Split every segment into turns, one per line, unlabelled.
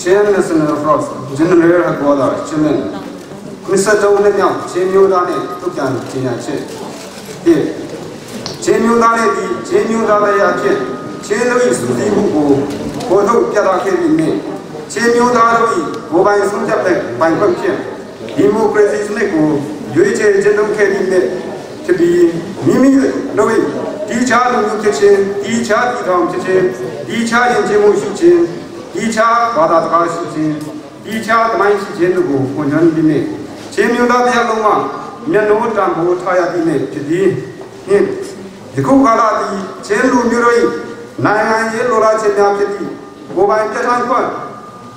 Chin National Front General Headquarters ချင်း 73နှစ်မြောက်ချင်းမျိုးသားနဲ့ထုတ်ပြန်ကြေညာချက်၁ချင်းမျိုးသားနဲ့ဒီချင်းမျိုးသားတရားဖြင့်ချင်းတို့၏စုစည်းမှုကိုပေါ်ထုတ်ပြသခဲ့ပြီးနှင့်ချင်းမျိုးသားတို့၏ကိုယ်ပိုင်ဆုံးဖြတ်တဲ့ပိုင်ခွင့်ဖြင့်ဒီမိုကရေစီစနစ်ကိုရွေးချယ်ကျင့်သုံးခဲ့ပြီးနှင့်ဖြစ်ပြီးမိမိတို့၏ဒီခြားလူမျိုးဖြစ်ခြင်းဒီခြားပြည်ထောင်ဖြစ်ခြင်းဒီခြားယဉ်ကျေးမှုရှိခြင်းဒီခြားဘာသာစကားရှိခြင်းဒီခြားသမိုင်းရှိခြင်းတို့ကိုဖွင့်ပြပြီးနှင့်ချင်းမျိုးသားတရားလုံးမှမျက်နှာတံပိုးထားရပြီးနှင့်ဖြစ်သည်နှင့်ယခုကာလသည်ချင်းလူမျိုးတို့၏နိုင်ငံရေးလိုလားခြင်းများဖြစ်သည့်ကိုယ်ပိုင်ပြဋ္ဌာန်းခွင့်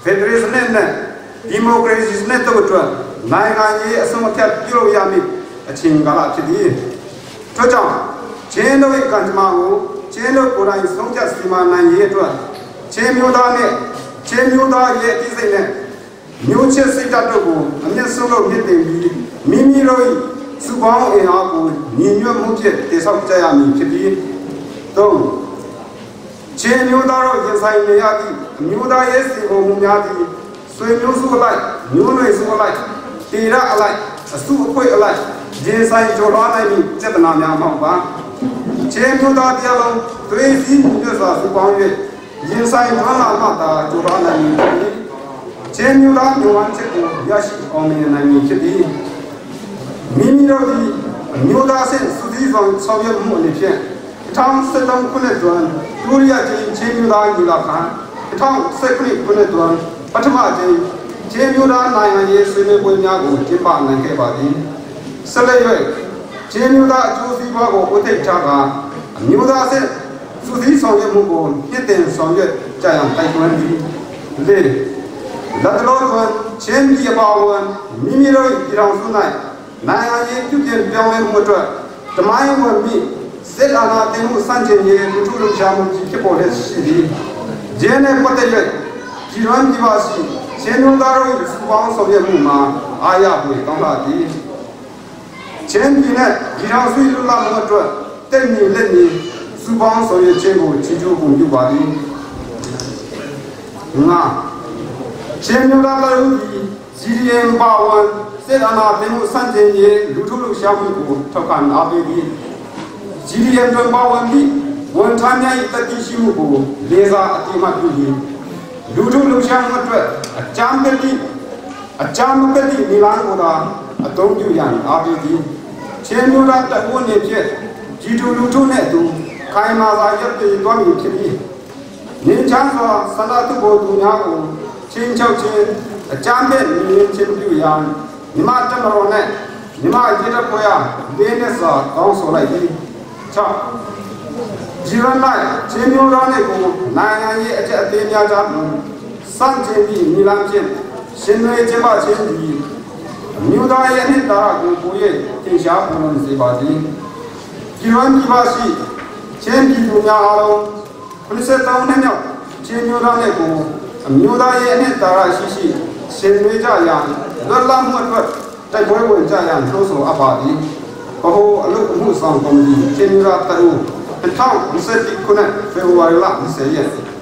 ဖက်ဒရယ်စနစ်နှင့်ဒီမိုကရေစီစနစ်တို့အတွက်နိုင်ငံရေးအဆုံးအဖြတ်ပြုလုပ်ရမည့်အချိန်ကာလဖြစ်သည်ထို့ကြောင့်ချင်းတို့၏ကံကြမ္မာကိုချင်းတို့ကိုယ်တိုင်ဆုံးဖြတ်စီမံနိုင်ရေးအတွက်ချင်းမျိုးသားနှင့်ချင်းမျိုးသားရဲ့အသိစိတ်နှင့်မျိုးချစ်စိတ်ဓာတ်တို့ကိုအမျက်ဆုံးလို့မြင့်တင်ပြီးမိမိတို့၏စုပေါင်းအင်အားကိုညီညွတ်မှုဖြင့်တည်ဆောက်ကြရမည်ဖြစ်ပြီးသုံးချင်းမျိုးသားတို့ရင်ဆိုင်နေရသည့်အမျိုးသားရေးစီပုံမှုများသည်ဆွေမျိုးစုအလိုက်မျိုးနွယ်စုအလိုက်တေရအလိုက်အစုအဖွဲ့အလိုက်ရင်ဆိုင်ကြော်လွှားနိုင်မည့်စေတနာများမဟုတ်ပါချင်းမျိုးသားတရားလုံးသွေးစည်းညီညွတ်စွာစုပေါင်း၍ရင်ဆိုင်ထွန်းလာမှသာကြော်လွှားနိုင်မည်ဖြစ်သည်ချင်းမျိုးသားမျိုးဝမ်းချက်ကိုရရှိအောင်မြင်နိုင်မည်ဖြစ်သည်မိမိတို့သည်မျိုးသားဆင့်စုစည်းဆောင်ဆောင်ရွက်မှုအနေဖြင့်2013ခုနှစ်တွင်ဒုတိယကြိမ်ချင်းမျိုးသားညီလာခံ2019ခုနှစ်တွင်ပထမကြိမ်ချင်းမျိုးသားနိုင်ငံရေးဆွေးနွေးပွဲများကိုကျင်းပနိုင်ခဲ့ပါသည်ဆက်လက်၍ချင်းမျိုးသားအကျိုးစီးပွားကိုဥထိပ်ထားကာအမျိုးသားဆင့်စုစည်းဆောင်ရွက်မှုကိုမြင့်တင်ဆောင်ရွက်ကြရန်တိုက်တွန်းသည်လေးလက်တလောတွင်ချင်းပြည်အပါအဝင်မိမိတို့၏ပြည်ထောင်စု၌နိုင်ငံရေးပြုပြင်ပြောင်းလဲမှုအတွက်တမိုင်းဝင်ပြီးစစ်အာဏာသိမ်းမှုစန့်ကျင်ရေးလူထုလှုပ်ရှားမှုကြီးဖြစ်ပေါ်လျက်ရှိသည်ဂျင်းနှင့်ပတ်သက်၍ပြည်တွင်းပြည်ပရှိချင်းမျိုးသားတို့၏စုပေါင်းဆောင်ရွက်မှုမှာအားရပွေကောင်းလာသည်ချင်းပြည်နှင့်ပြည်ထောင်စုလွတ်လပ်မှုအတွက်တက်ညီလက်ညီစုပေါင်းဆောင်ရွက်ခြင်းကိုချီးကျူးဂုဏ်ပြုပါသည်ငါချင်းမျိုးသားတို့သည် CDM ပါဝင်စစ်အာဏာသိမ်းမှုစန့်ကျင်ရေးလူထုလှုပ်ရှားမှုကိုထောက်ခံအားပေးသည် GDM တွင်ပါဝင်ပြီးဝန်ထမ်းများ၏တတိရှိမှုကိုလေးစားအတိအမှတ်ပြုပြီးလူထုလှုပ်ရှားမှုအတွက်အကြမ်းပတိအကြမ်းပတိနီလန်းကိုသာအသုံးပြုရန်အားပေးသည်ချင်းမျိုးသားတဝန်းနေဖြင့်ဂျီတူလူထုနှင့်အတူခိုင်မာစွာရပ်တည်သွားမည်ဖြစ်ပြီးငင်းချမ်းစွာဆန္ဒတုဘောသူများကိုချင်းချောက်ချင်းအကြမ်းမဲ့မြင်ချင်းပြုရန်မြမတမတော်နဲ့မြမရေတပ်ဖွဲ့အားလေးနဲ့စွာတောင်းဆိုလိုက်သည်6ဂျီရန်လိုက်ချင်းမျိုးသားနဲ့ကိုနိုင်ငံရေးအကြက်အသေးများကြားတွင်စန့်ကျင်သည့်နီလန်းဖြင့်ရှင်တွေကျမချင်းသည်မြို့သားရဲ့အနှစ်သာရကိုကိုရဲ့သင်ရှားပုံလွန်စေပါသည်ဂျီရန်ဒီပါရှိချင်းပြည်သူများအားလုံး83နှစ်မြောက်ချင်းမျိုးသားနဲ့ကိုအမျိုးသားရဲ့အနှစ်သာရရှိရှိရှင်တွေကြရန်လွတ်လပ်မှုအတွက်တိုက်ပွဲဝင်ကြရန်နှိုးဆော်အပ်ပါသည်ဘဟုအလုအမှုဆောင်ကော်မတီချင်းမျိုးသားတရူ2021ခုနှစ်ဖေဖော်ဝါရီလ20ရက်။